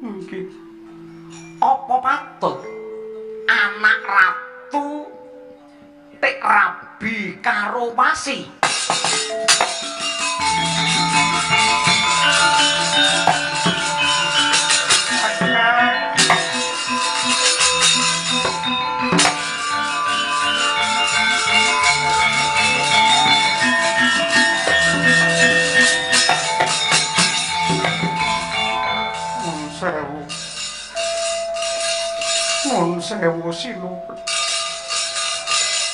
Nggih. Apa patut anak ratu tek rabi karo wasi? Nuwun sewu sinuwun.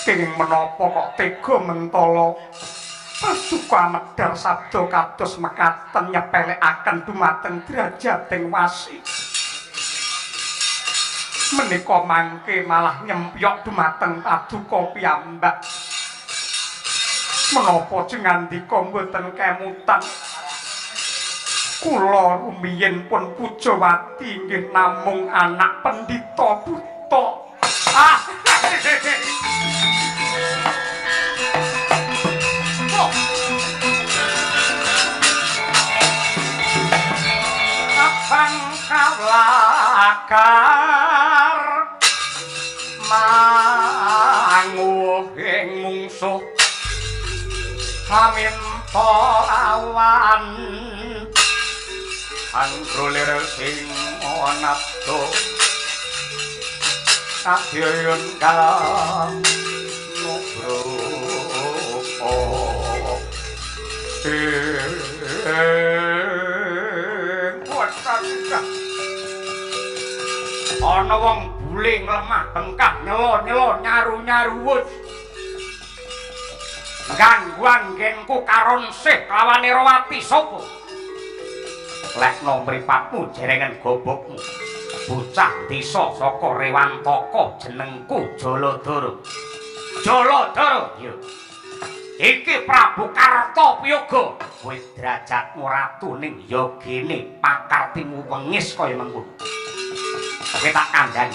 Kenging menapa kok tega mentala paduka amedhar sabda kados mekaten nyepelekaken dumateng drajating wasi. Menika mangke malah nyempyok dumateng paduka piyambak. Menapa jengandika mboten kemutan? Kula rumiyin pun Pujawati nggih namung anak pendhita buta. Ah. Abang kawlakar manguhing mungsuh haminta awan anggrolir sing anabda kabyayun kang nugroho ana wong bule nglemah bengkah nyelo-nyelo nyaru-nyaru wus ganggu anggenku karon sih kelawan Herawati sapa? Lekno mripatmu jerengen gobokmu. Bocah desa saka Rewantaka jenengku Jaladara. Jaladara, iya. Iki Prabu Kartapyaga. Kowe derajatmu ratu ning ya gene pakartimu wengis kaya mengkono. Kowe tak kandhani.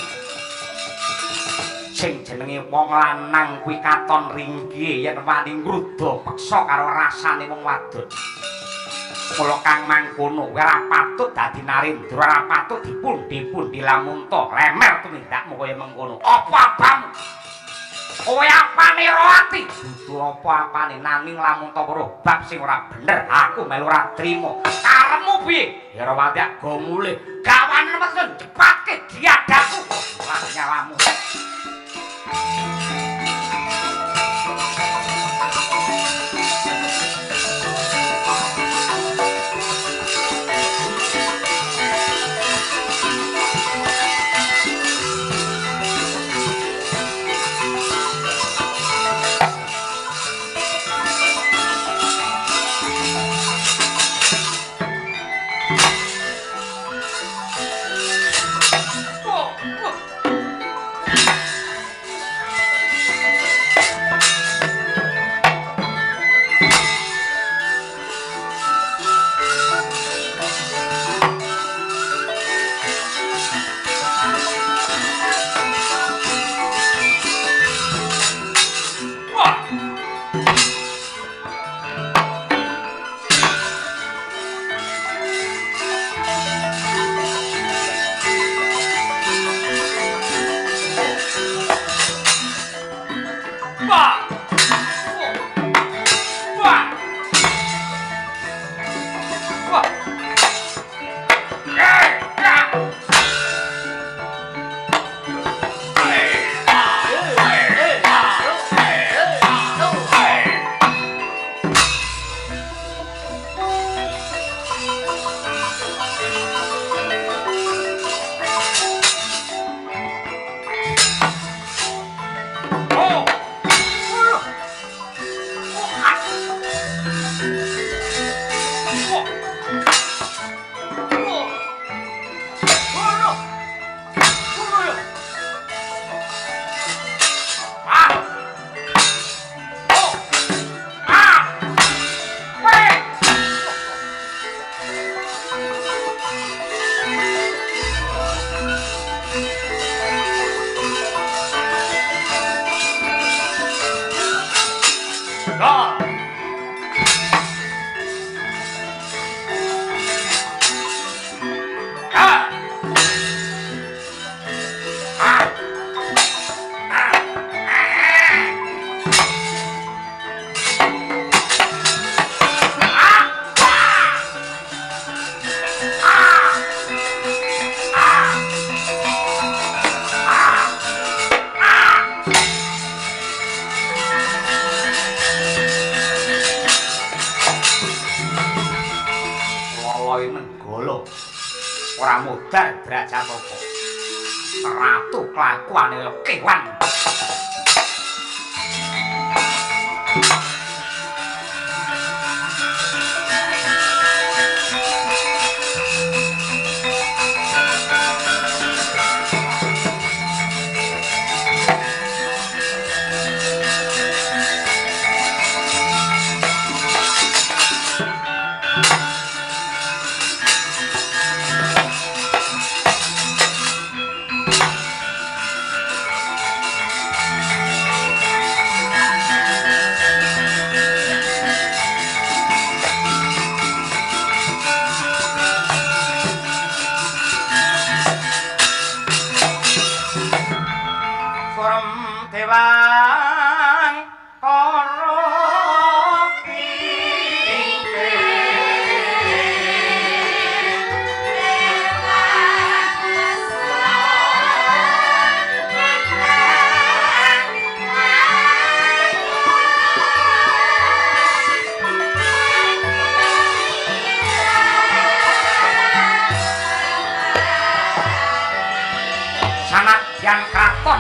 Sing jenenge wong lanang kuwi katon ringkihe yen wani ngruda peksa karo rasane wong wadon. Kula kang mangkono kowe ora patut dadi narendra, ora patut dipundi-pundi lamunta lemer tumindakmu kaya mengkono. Apa abamu? Kowe apane Rawati? Dudu apa-apane nanging lamunta weruh bab sing ora bener aku melu ora trima. Karepmu piye? Herawati ak go mulih. Gawane metu cepatke diadaku. Lah nyawamu. Ora mudhar Drajatapa. Ratu kelakuane kewan.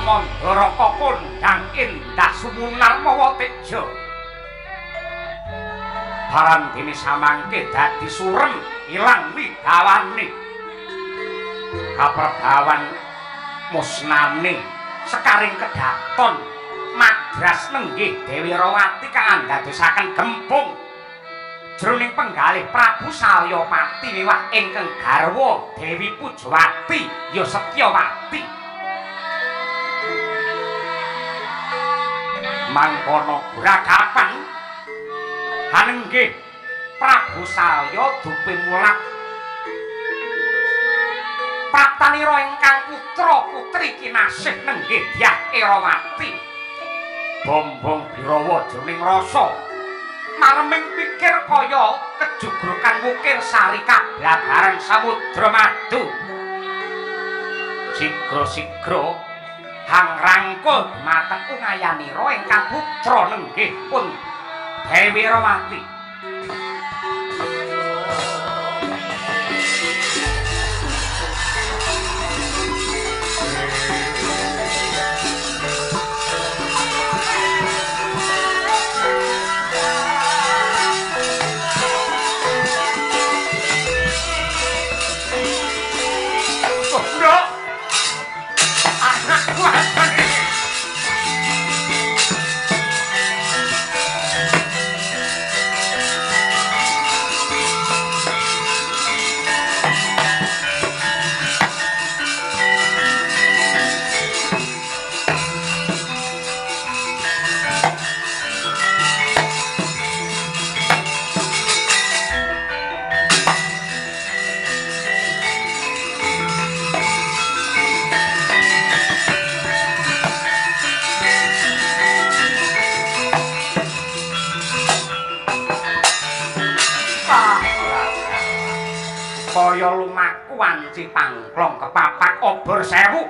Mandharaka kondhang endah sumunar mawa teja. Barang dene samangke dadi surem ilang wibawane. Kaperbawan musnane sekaring kedaton madras nenggih Dewi Rawati kang andadosaken gempung jroning penggalih Prabu Salyapati miwah ingkang garwa Dewi Pujawati ya Setyawati. Mangkono gragapan hanenggih Prabu Salya dupe mulak praptanira ingkang putra putri kinasih nenggih Dyah Erawati. Bombong birawa jroning rasa mareming pikir kaya kejugrukan wukir sari kablabaran samudra madu. Sigra-sigra hang rangkul dumateng ungayanira ingkang putra nenggih pun Dewi Rawati. Kaya lumaku wanci pangklong kepapak obor sewu.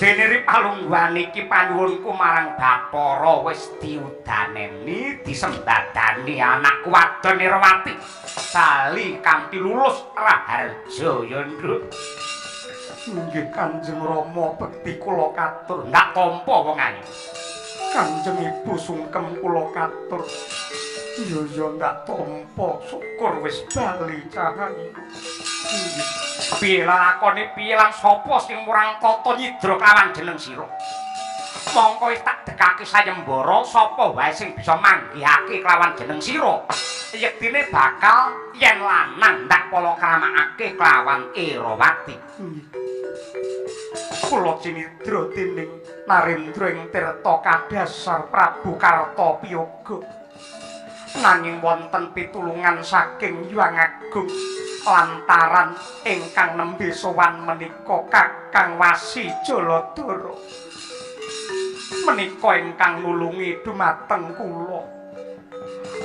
Dene ri palungguhan iki panyuwunku marang Bathara wis diudaneni disembadani anakku wadon Nirawati. Sali kanthi lulus raharja ya nduk. Nggih Kanjeng Rama, bekti kula katur. Ndak tampa wong ayu. Kanjeng Ibu sungkem kula katur. Iya ya ndak tampa, syukur wis bali cahayu. Piye lakone piye lan sapa sing murang tata nyidra kelawan jeneng sira? Mongko wis tak dekake sayembara sapa wae sing bisa manggihake kelawan jeneng sira. Yektine bakal yen lanang ndak palakramakake kelawan Erawati. Kula cinidra dening Narendra ing Tirta Kadasar Prabu Kartapiyuga. Nanging wonten pitulungan saking Hyang Agung lantaran ingkang nembe sowan menika Kakang Wasi Jaladara. Menika ingkang nulungi dumateng kula.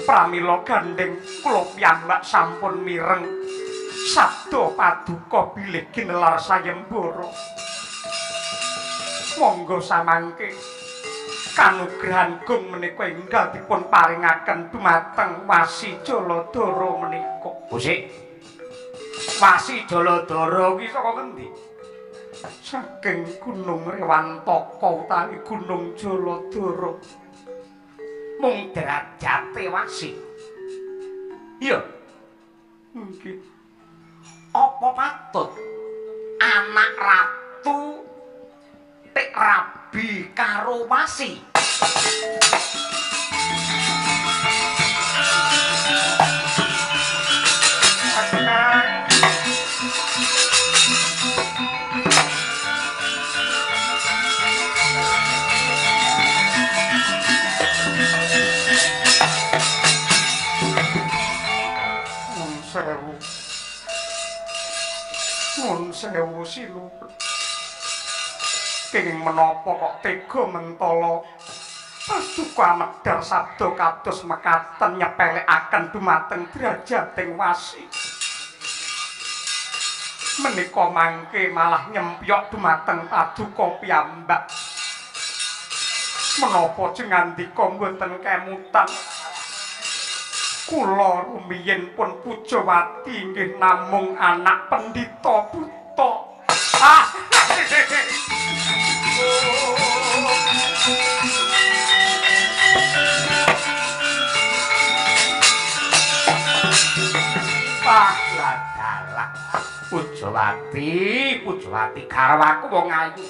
Pramila gandheng kula piyambak sampun mireng sabda paduka bilih ginelar sayembara. Monggo samangke kanugrahan gung menika enggal dipun paringaken dumateng Wasi Jaladara menika. Busik. Wasi Jaladara ki saka ngendi? Saking Gunung Rewantaka utawi Gunung Jaladara. Mung derajate wasi. Iya. Nggih. Apa patut anak ratu tek rabi karo wasi? Nuwun sewu sinuwun. Kenging menapa kok tega mentala paduka medhar sabda kados mekaten nyepelekaken dumateng drajating wasi. Menika mangke malah nyempyok dumateng paduka piyambak. Menapa jengandika mboten kemutan? Kula rumiyin pun Pujawati nggih namung anak pendhita buta. Ah. Wah, dalah. Pujawati, Pujawati garwaku wong ayu.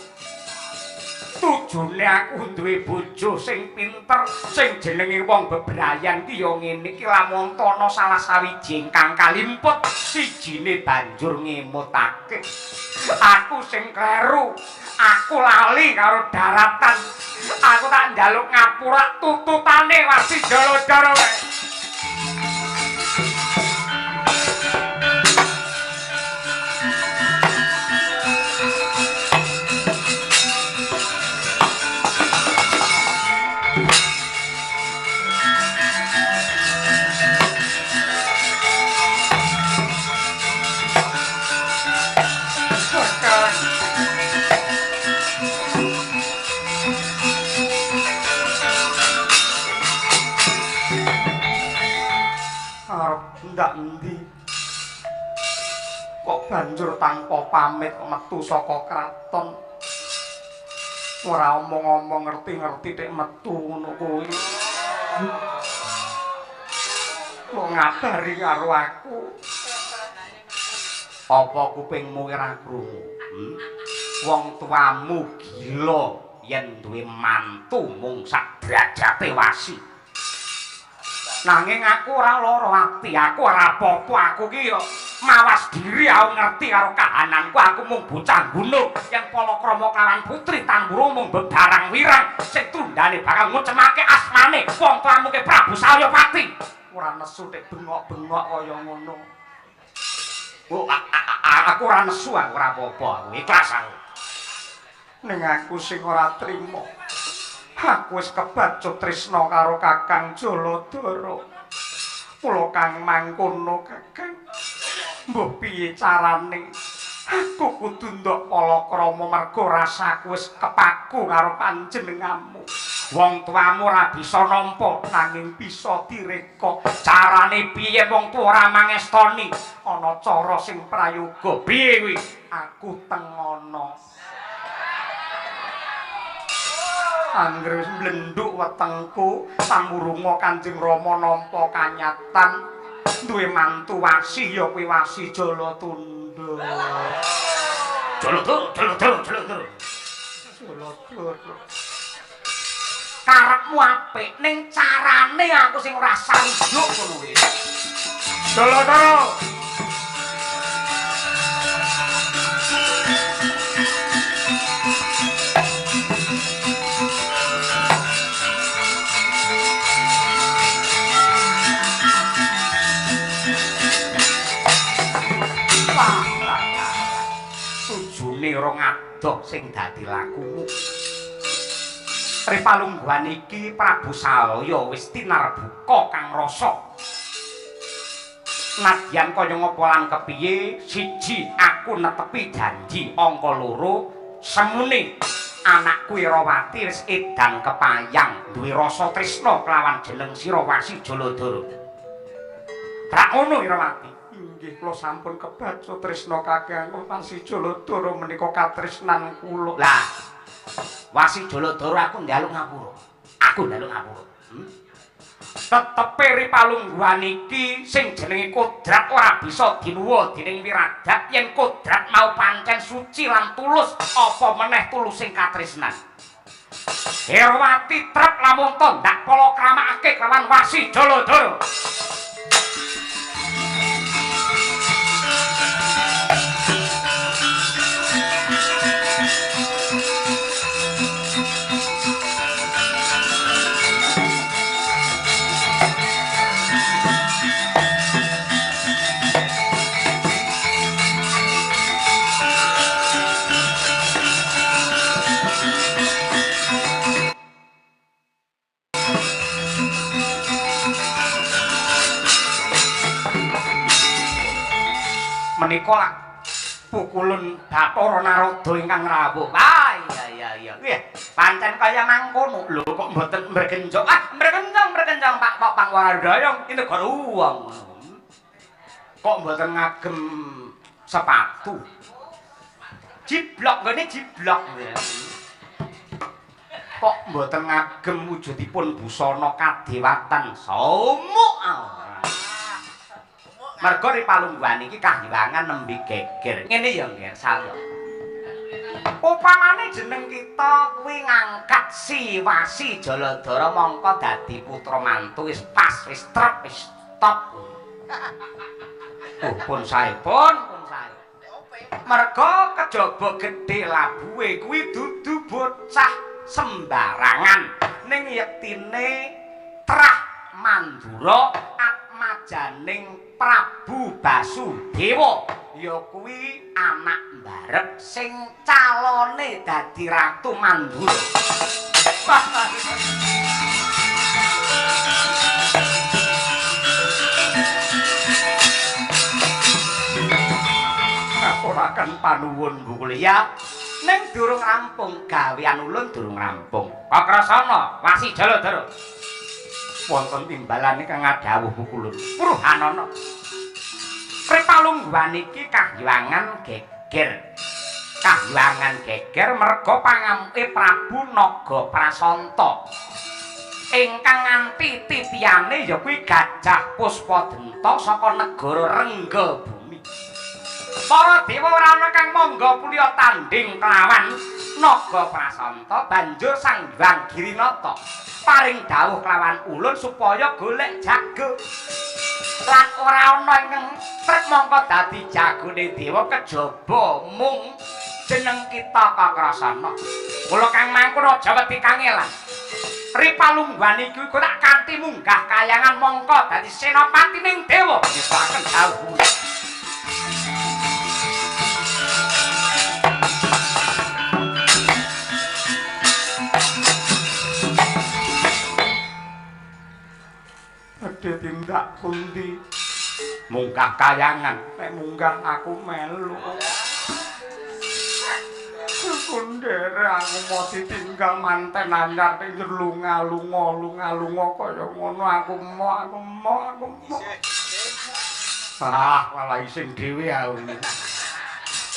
Tujune aku duwe bojo sing pinter, sing jenenge wong bebrayan ki ya ngene iki lamun ana salah sawiji ingkang kalimput, sijine banjur ngemutake. Aku sing kleru, aku lali karo daratan. Aku tak njaluk ngapura tututane Wasi Jaladara wae. Ndak endi kok banjur tanpa pamit metu saka kraton. Ora omong-omong ngerti-ngerti tek metu ngono kuwi. Kok ngabari karo aku? Apa kupingmu ora krungu? Wong tuamu gila yen duwe mantu mung sak derajate wasi. Nanging aku ora lara ati, aku ora apa-apa, aku ki yo mawas diri, aku ngerti karo kahananku, aku mung bocah gunung yen palakrama kawan putri Tamburu mung bebarang wirang sing tundane bakal ngucemake asmane wong tuamu ke Prabu Salyapati. Ora nesu tek bengok-bengok kaya ngono. Oh, aku ora nesu, aku ora apa-apa, aku ikhlas aku. Ning aku sing ora trima. Aku wis kebacut tresna karo Kakang Jaladara. Mula kang mangkono Kakang, mbuh piye carane? Aku kudu ndok palakrama mergo rasaku wis kepaku karo panjenenganmu. Wong tuamu ora bisa nampa nanging bisa direka. Carane piye wong tuwa ora mangestoni? Ana cara sing prayoga. Piye kuwi? Aku tengono. Angger wis mlendhuk wetengku, samurunga Kanjeng Rama nampa kanyatan duwe mantu wasi ya kuwi Wasi Jalatunda. Jaladara, Jaladara, Jaladara. Jaladara. Karepmu apik ning carane aku sing ora sanggup ngono kuwi. Jaladara. Tujune ora ngadoh sing dadi lakumu. Tripalungguhan iki Prabu Salya wis tinarbuka kang rasa. Nadyan kaya ngapa lan kepiye, siji aku netepi janji, angka loro semune anakku Irawati wis edan kepayang duwe rasa tresna kelawan jeneng sira Wasi Jaladara. Rak ngono Irawati? Inggih kula sampun kebacut tresna Kakang Wasi Jaladara menika katresnan kula. Lah, Wasi Jaladara aku njaluk ngapura. Aku njaluk ngapura. Tetepe ri palungguhan iki sing jenenge kodrat ora bisa dinuwa dening wiradat yen kodrat mau pancen suci lan tulus apa meneh tulusing katresnan. Herawati trep lamun to ndak palakramakake kelawan Wasi Jaladara. Menika lak pukulun Bathara Narada ingkang rawuh. Ah iya iya iya. Nggih, pancen kaya mangkono. Lho kok mboten mregenjong? Ah, mregenjong mregenjong Pak Pok Pangwarandayang iki negara wong. Kok mboten ngagem sepatu? Jiblok nggone jiblok. Kok mboten ngagem wujudipun busana kadewatan? Somuk. Mergo ri palungguhan iki kahyangan nembe geger. Ngene ya, Nger Salya. Upamane jeneng kita kuwi ngangkat si Wasi Jaladara mongko dadi putra mantu wis pas, wis trep, wis top. Oh, pun sae, pun sae. Mergo kejaba gedhe labuhe kuwi dudu bocah sembarangan ning yektine trah Mandura atmajaning Prabu Basudewa ya kuwi anak mbarep sing calone dadi Ratu Mandura. Ngaturaken panuwun Bu Kuliah. Ning durung rampung gawean ulun durung rampung. Kakrasana Wasi Jaladara. Wonten timbalan ingkang ngadhawuh Bu Kulun. Pruhanana. Pripalungguhan iki kahyangan geger. Kahyangan geger merga pangamuke Prabu Naga Prasanta. Ingkang nganti titiyane ya kuwi Gajah Puspadenta saka negara Rengga Bumi. Para dewa ora ana kang mangga pulya tandhing kelawan Naga Prasanta banjur Sang Hyang Girinata paring dawuh kelawan ulun supaya golek jago. Lan ora ana ingkang trep mongko dadi jagone dewa kejaba mung jeneng kita Kakrasana. Kula kang mangkono aja wedi kangelan. Ripalungguhan iki kok tak kanthi munggah kayangan mongko dadi senopati ning dewa. Ngesaken dawuh. Badhe tindak pundi? Munggah kayangan. Nek munggah aku melu. Kundere aku mau ditinggal manten anyar ning lunga-lunga lunga-lunga kaya ngono aku mo aku mo aku mo. Ah, malah isin dhewe aku.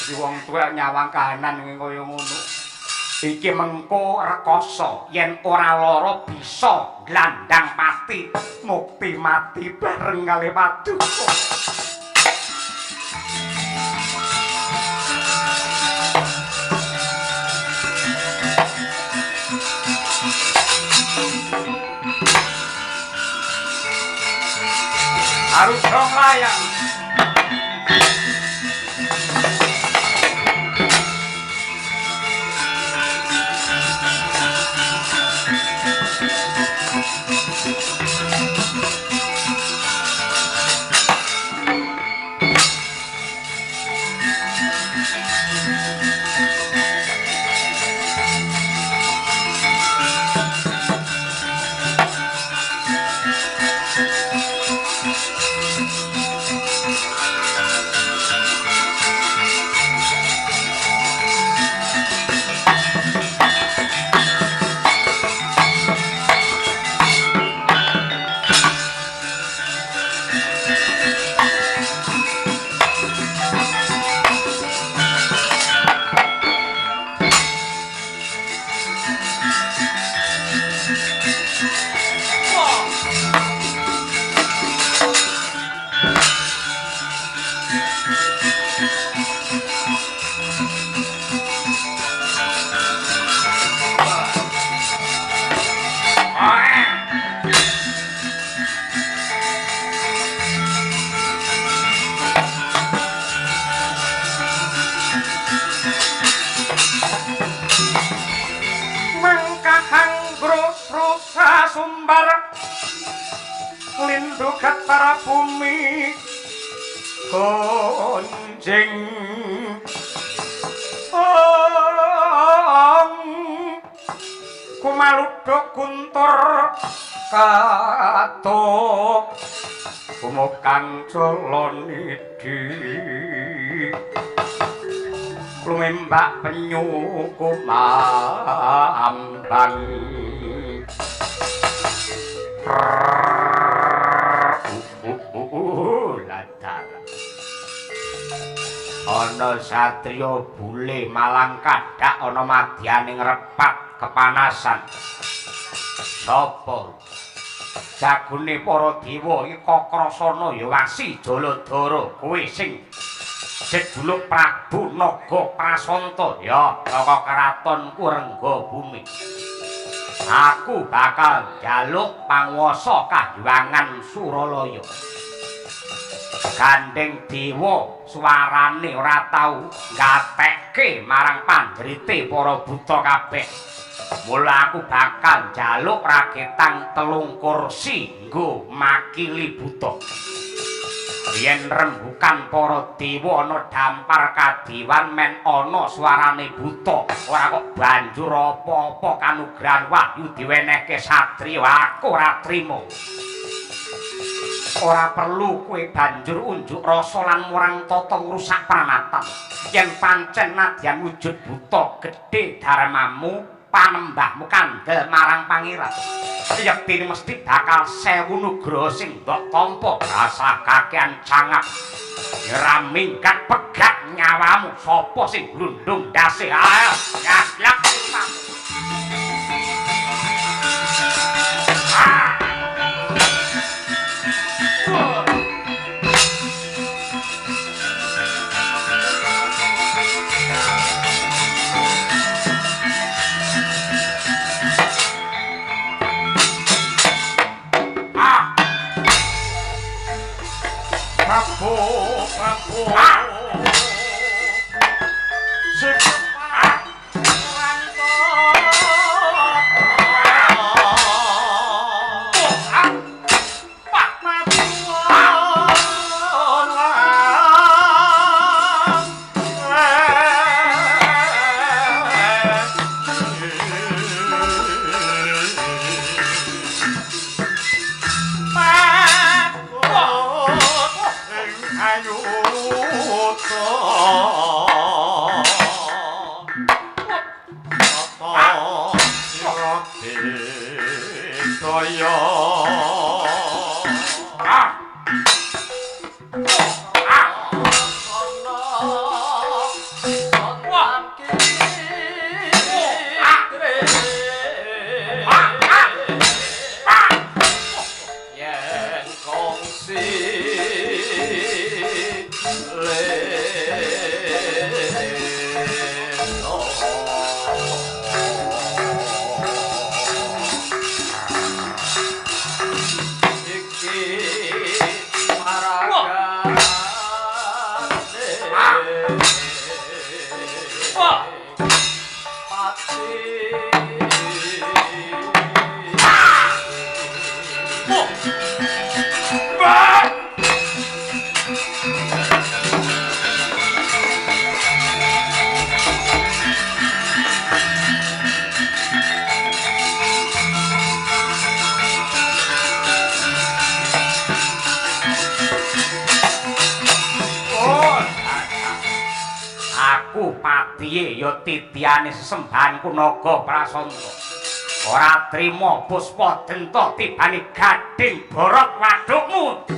Iki wong tuwek nyawang kahanan kaya ngono. Iki mengko rekoso yen ora lara bisa nglandang pati mukti mati bareng kali paduka. Arusong layang. Bumi gonjing ong kumaluduk guntur katuk kumukang Jalanidhi lumembak penyu kumambang ladar ana satriya bule malang kadak ana madyaning repat kepanasan. Sapa jagone para dewa iki Kakrasana ya wasi Jaladara kowe sing jejuluk Prabu Naga Prasanta ya saka karatonku Rengga Bumi. Aku bakal njaluk panguwasa kahyangan Suralaya. Gandeng dewa suarane ora tau gatekke marang pandrite para buta kabeh. Mula aku bakal njaluk raketang 3 kursi nggo makili buta. Yen rembukan para dewa ana dampar kadiwan men ana suarane buta, ora kok banjur apa-apa kanugrahan wahyu diwenehke satriya, aku ora trima. Ora perlu kowe banjur unjuk rasa lan murang tata ngrusak pranatan. Yen pancen nadyan wujud buta gedhe dharmamu, panembahmu kandel marang pangeran, yektine mesti bakal 1000 nugraha sing mbok tampa. Rasa kakean cangap ora minggat pegat nyawamu. Sapa sing glundung ndase? Ayo gaslak. Ya titiane sesembahanku Naga Prasanta. Ora trima puspa denta tibane gading borot wadukmu.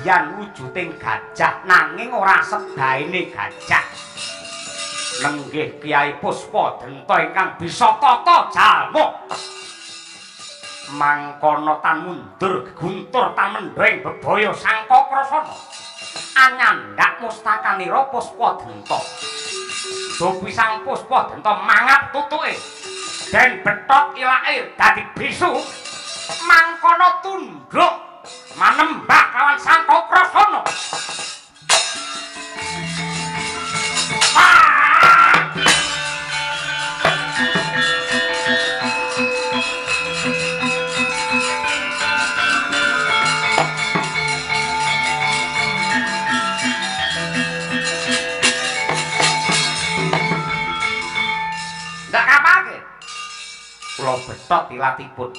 Senadyan wujuding gajah nanging ora sebaene gajah. Nenggih Kyai Puspa Denta ingkang bisa tata jalma. Mangkono tan mundur geguntur tan mendheng bebaya sangka krasana. Anyandak mustakanira Puspa Denta. Dopi sang Puspa Denta mangap tutuke. Den betot ilake dadi bisu. Mangkono tunduk manembah kawan sangka krasana. Ndak kapake. Kula betot ilatipun.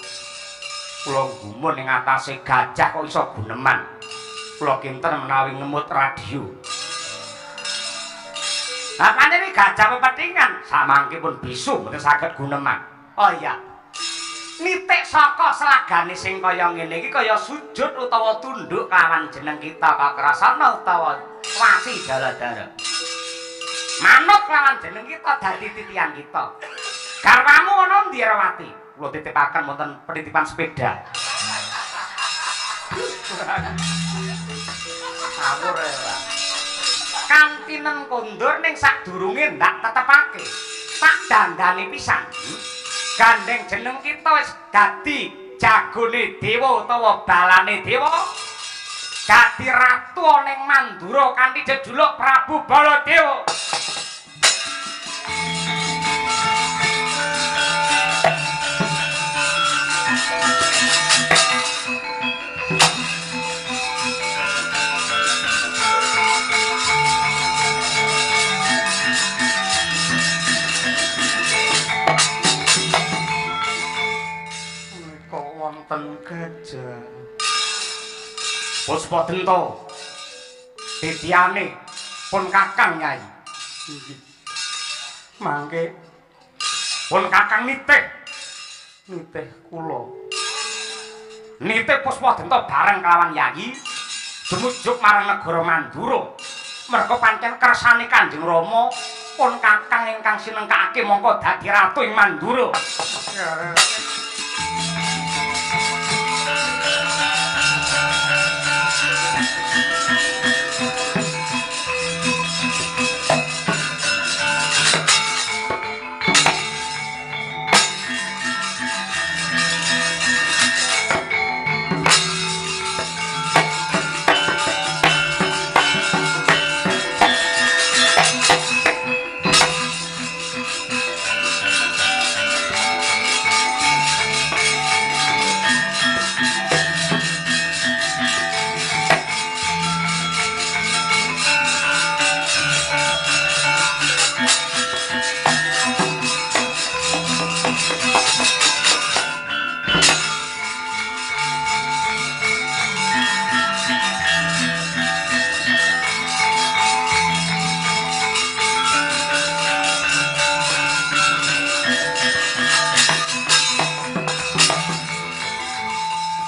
Kula gumun ing atase gajah kok iso guneman. Kula kinten menawi ngemut radio. Lah panjenengan gajah pepethingan samangke pun bisu mboten saged guneman. Oh iya. Nitik saka selagane sing kaya ngene iki kaya sujud utawa tunduk kelawan jeneng kita Kakrasana utawa Wasi Jaladara. Manut kelawan jeneng kita dadi titian kita. Garwamu ana ndi Rawati? Kula titipaken wonten penitipan sepeda. Ngawur ya. Kantinen kondur ning sadurunge ndak tetepake. Tak dandani pisan. Gandeng jeneng kita wis dadi jagone dewa utawa balane dewa. Dadi ratu ning Mandura kanthi jejuluk Prabu Baladewa. Gajah. Puspa Denta. Titiane pun Kakang Nyai. Inggih. Mangke pun Kakang nitih. Nitih kula. Nitih Puspa Denta bareng kelawan Yayi jumujuk marang negara Mandura. Merga pancen kersane Kanjeng Rama pun Kakang ingkang sinengkake mongko dadi ratu ing Mandura.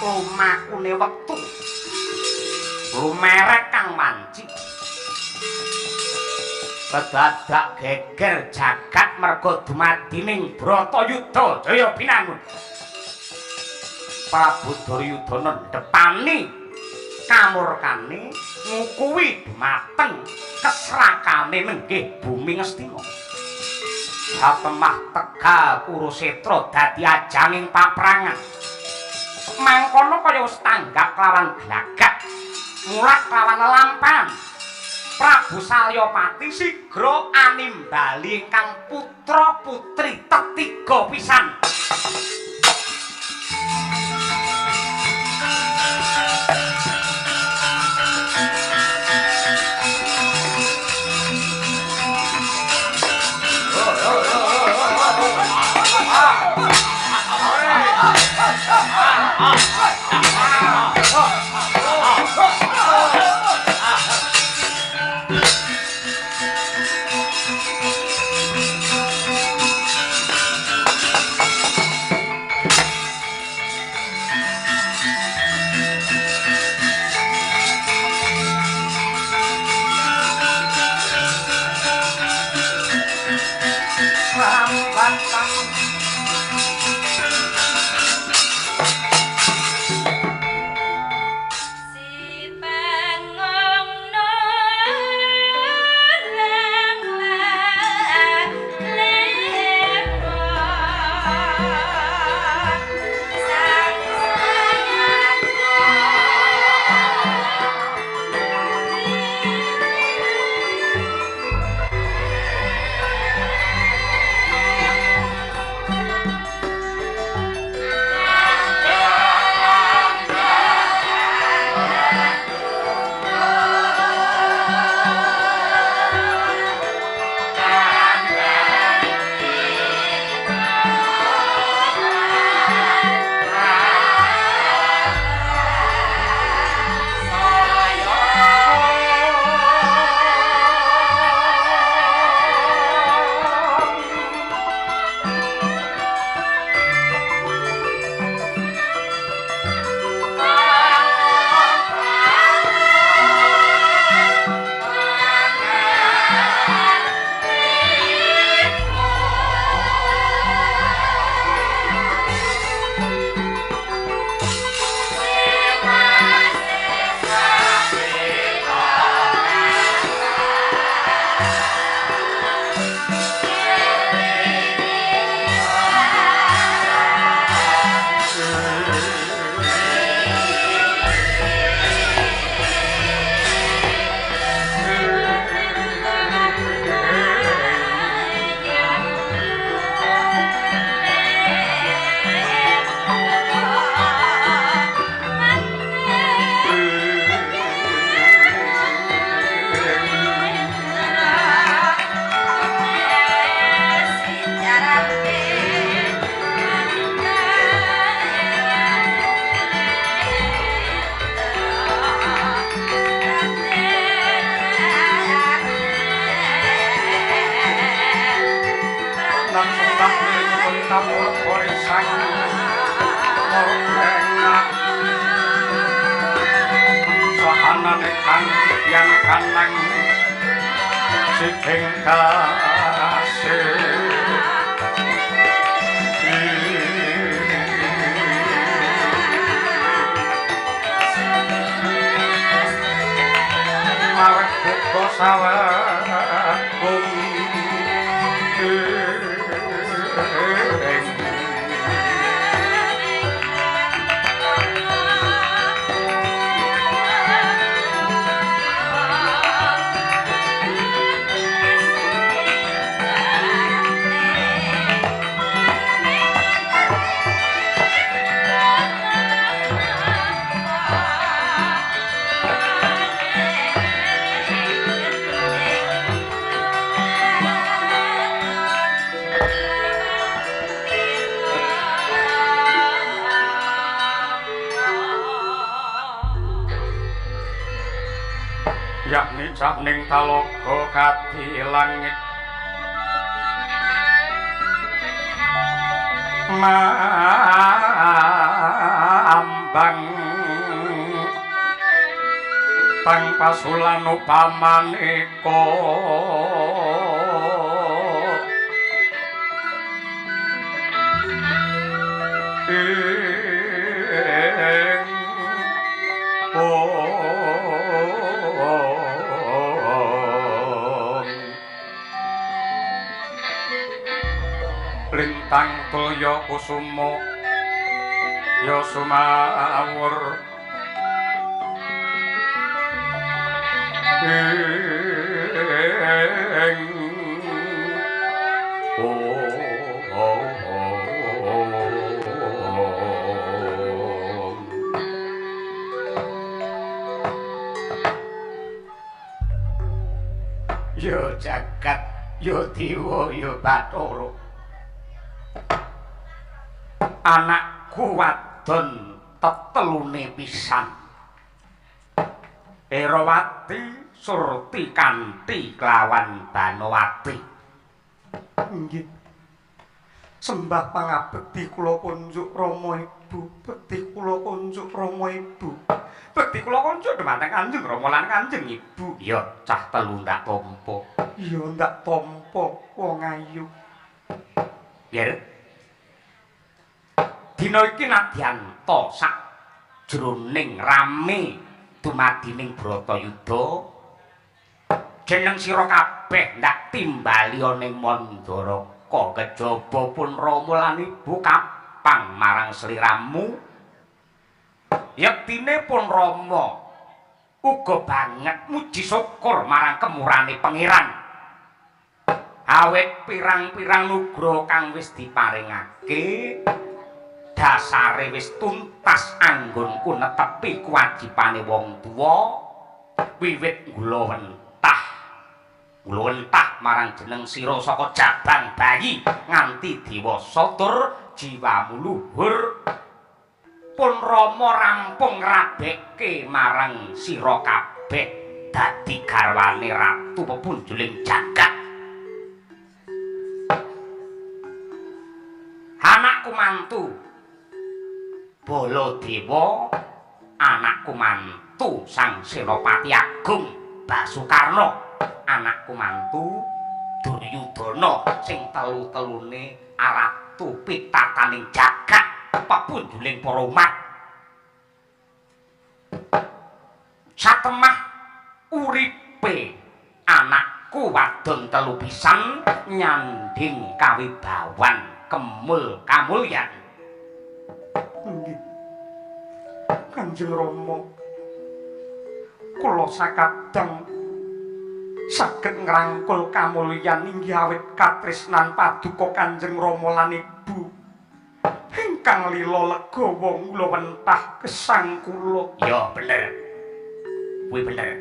Lumakune wektu lumerek kang wanci kedadak geger jagat merga dumadining Bratayuda Jaya Binangun. Prabu Duryudana ndepani kamurkane ngukuwi dumateng kesrakane nenggih bumi Ngastina. Satemah Tegal Kurusetra dadi ajanging paprangan. Mangkono kaya wis tanggap kelawan glagak, mulak kelawan lampahan. Prabu Salyapati sigra animbali ingkang putra putri tetiga pisan. kang morengak sahanane kang yang kanang sing kasih marek buka sawah yakni cakning talaga kadi langit mambang tang pasulan upamaneka ing lintang tulya kusuma ya sumawur ing ya jagat ya dewa ya bathara anakku wadon tetelune pisan Herawati Surti kanthi kelawan Banowati. Nggih. Sembah pangabekti kula kunjuk Rama Ibu, bekti kula kunjuk Rama Ibu. Bekti kula kunjuk dhumateng Kanjeng Rama lan Kanjeng Ibu. Ya cah telu ndak tampa. Ya ndak tampa wong ayu. Yer. Dina iki nadyanta sak jroning rame dumadining Bratayuda jeneng sira kabeh ndak timbali ning Mandaraka kejaba pun Rama lan Ibu kapang marang sliramu yektine pun Rama uga banget muji syukur marang kemurane Pangeran awit pirang-pirang nugroho kang wis diparingake dasare wis tuntas anggonku netepi kewajibane wong tuwa wiwit gula wentah marang jeneng sira saka jabang bayi nganti dewasa tur jiwamu luhur pun Rama rampung ngrabeke marang sira kabeh dadi garwane ratu pepunjuling jagat. Anakku mantu Baladewa, anakku mantu Sang Senopati Agung Basukarna, anakku mantu Duryudana sing telu-telune aratu pitataning jagat pepunjuling para umat. Satemah uripe anakku wadon telu pisan nyanding kawibawan kemul kamulyan. Nggih. Kanjeng Rama, kula sakadang saged ngrangkul kamulyan inggih awit katresnan paduka Kanjeng Rama lan Ibu ingkang lila legawa kula wentah gesang kula. Ya bener. Kuwi bener.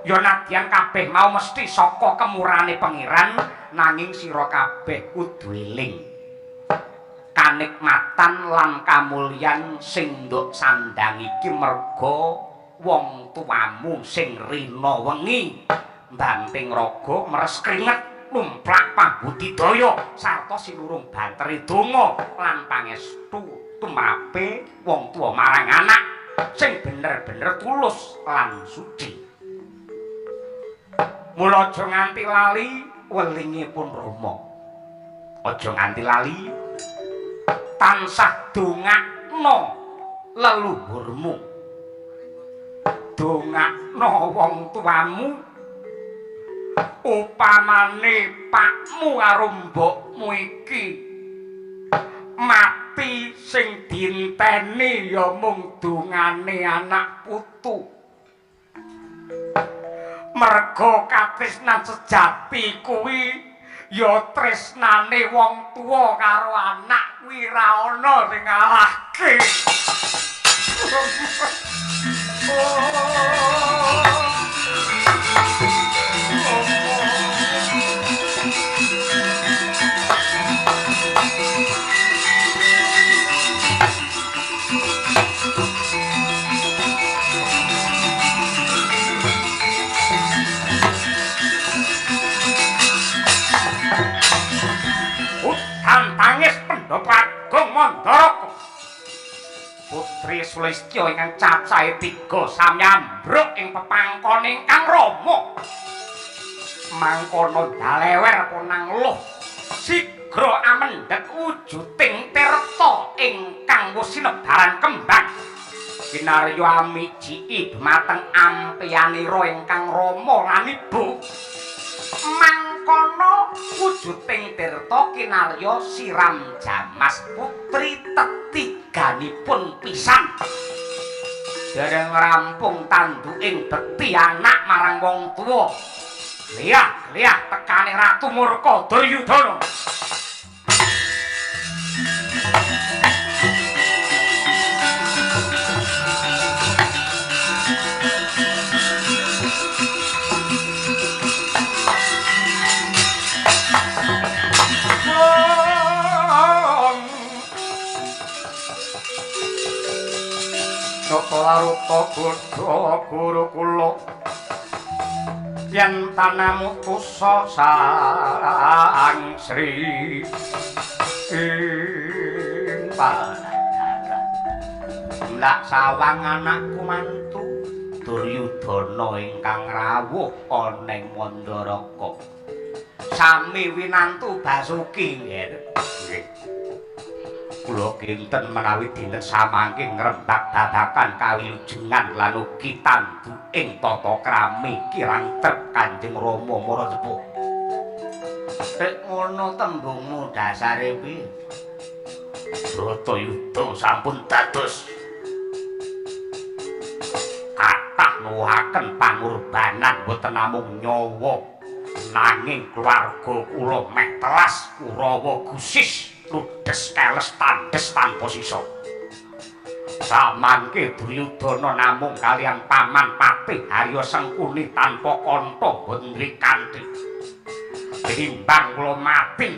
Ya nadyan kabeh mau mesti saka kemurane Pangeran, nanging sira kabeh kudu eling kanikmatan lan kamulyan sing nduk sandang iki merga wong tuamu sing rina wengi mbanting raga meres kringet numplak pambudidaya sarta sinurung banteri donga lan pangestu tumrape wong tuwa marang anak sing bener-bener tulus lan suci. Mula aja nganti lali welingipun Rama. Aja nganti lali tansah dongakno leluhurmu. Dongakno wong tuamu. Upamane pakmu karo mbokmu iki mati sing dinteni ya mung dongane anak putu. Merga katresnan sejati kuwi ya tresnane wong tuwa karo anak kuwi ra ana sing ngalahke. Tangis Pendhapa Agung Mandaraka. Putri Sulistya ingkang cacahe 3 sami ambruk ing pepangkon ingkang Rama. Mangkono dalewer ponang luh sigra amendhet wujuding tirta ingkang wis sinebaran kembang. Kinarya amijiki dhumateng ampeyanira ingkang Rama lan Ibu. Mangkono wujuding tirta kinarya siram jamas putri tetiganipun pisan. Dereng rampung tanduking bekti anak marang wong tuwa. Liyah-liyah tekane Ratu Murka Duryudana. Nata laruta godha guru kula yen tanamutusa sang Sri ing panadaran. Lak sawang anakku mantu Duryudana ingkang rawuh ana ing Mandaraka. Sami winantu Basuki nggih. Nggih. Kula kinten menawi dinten samangke ngrembak babagan kawilujengan lan ugi tandu ing tata krami kirang trep Kanjeng Rama Mara Sepuh. Nek ngono tembungmu dasare piye? Bratayuda sampun dados kathah nuwuhaken pangorbanan boten namung nyawa nanging keluarga kula meh telas Kurawa gusis ludes keles tandes tanpa sisa. Samangke Duryudana namung kaliyan paman Patih Harya Sengkuni tanpa kantha bendri kanthi. Tinimbang kula mati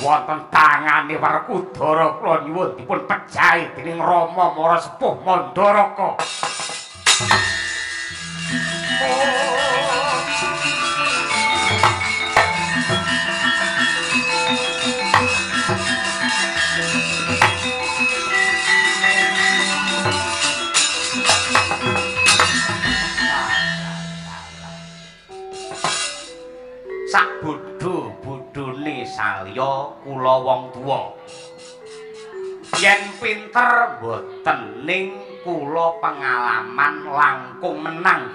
wonten tangane Werkudara kula nyuwun dipun pejahi dening Rama Mara Sepuh Mandaraka. Sak bodho-bodhone salya kula wong tuwa. Yen pinter mboten ning kula pengalaman langkung menang.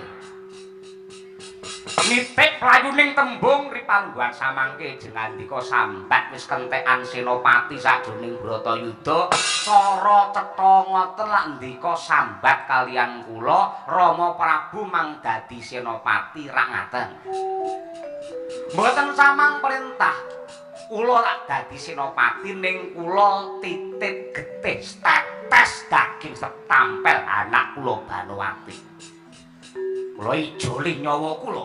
Nitik playuning tembung ripalungguhan samangke jengandika sambat wis kentekan senopati sajroning Bratayuda. Cara cetha ngoten lak ndika sambat kaliyan kula Rama Prabu mang dadi senopati ra ngaten. Mboten samang perintah kula lak dadi senopati ning kula titit getih tetes daging setampel anak kula Banowati. Kula ijoli nyawa kula.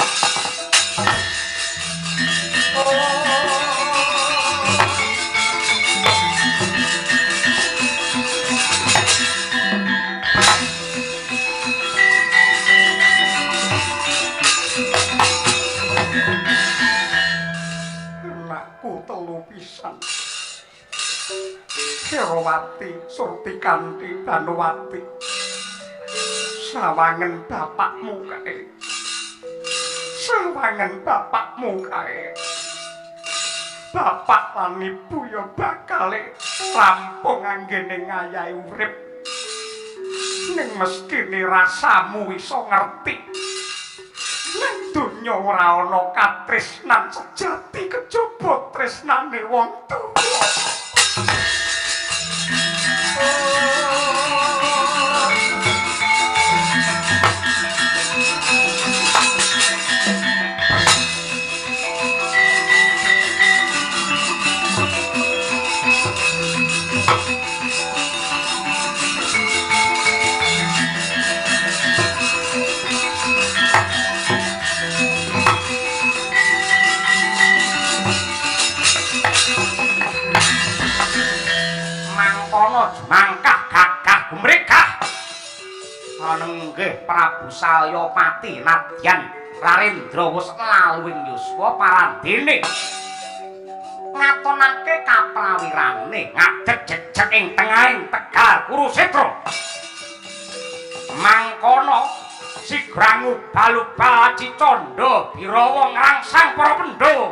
pisan. Herawati, Surtikanti, Banowati. Sawangen bapakmu kae. Sawangen bapakmu kae. Bapak lan ibu ya bakale rampung anggene ngayahi urip. Ning mestine rasamu iso ngerti. Nang donya ora ana katresnan sejati kejaba tresnane wong tuwa. Mangkah gagah gumregah anenggih Prabu Salyapati nadyan Rarendra wis laluwing yuswa parandene ngatonake kaprawirane ngadeg jejeg ing tengahing Tegal Kurusetra. Mangkono sigrang ubal-ubal Cicandha Birawa ngrangsang para Pandhawa.